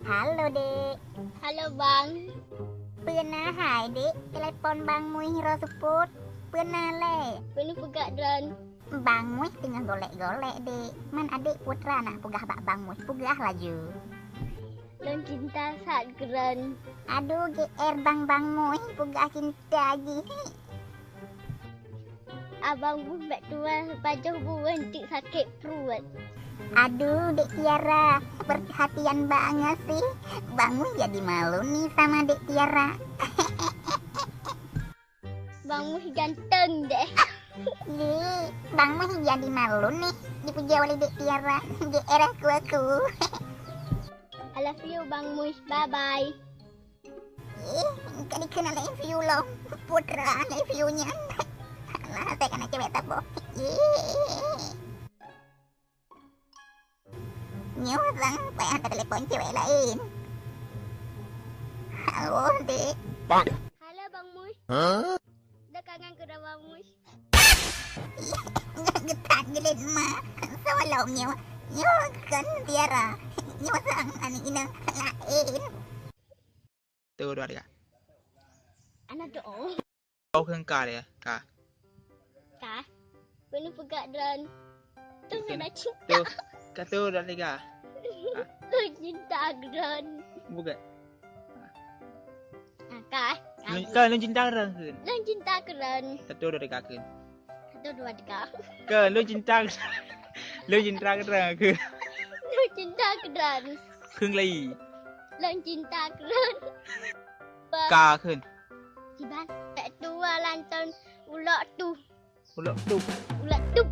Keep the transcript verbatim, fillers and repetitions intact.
Halo, Dek. Halo, Bang. Peue na hai, Dek? Telepon Bang Muih ro seupôt. Peue na lé? Peue neupeugah droen? Bang Muih teungoh golek-golek, Dek. Man adék Putra na peugah bak Bang Muih, peugah laju. Lôn cinta that keu droen. Aduh, G R bang Bang Muih, peugah cinta jih. Abang Muih bèk tuwoe, pajoh buet tik sakét pruet. Aduh, Dek Tiara, perhatian banget sih. Bang Muih jadi malu nih sama Dek Tiara. Bang Muih ganteng deh. Ih, Bang Muih jadi malu nih, dipuja oleh Dek Tiara. G R aku, aku. I love you, Bang Muih. Bye-bye. Ih, ka dikheun I love you lom. Putra I love you nyan. Alah, saya kena cewek taboh. Ih. Nyoe sang payah teulepon cewek laén. Halo, Dek. Halo, Bang Muih. Hah? Dak kangen keu Bang Muih. Geutat jeuet ma. Soe lom nyoe? Nyoe kon Tiara. Nyoe sang aneuk inong laén. Satu, dua, tiga. Aneuk doa. Kau kheun ka dia, ka. Ka. Peue neupeugah droen? Teuh na cinta. Satu, dua, tiga. Lôn cinta keu droen. Buka. Ah, ka. Lôn, ka lôn cinta keu droen kheun. Lôn cinta keu droen. Satu, dua, tiga kheun. Satu, dua, tiga. Ka lôn cinta keu droen. Lôn cinta keu droen kheun. Lôn cinta keu droen. Kheun lagi. Lôn cinta keu droen. Ka kheun. Kiban, tak tua lantôn ulok tu. Ulok tu. Ulok tu.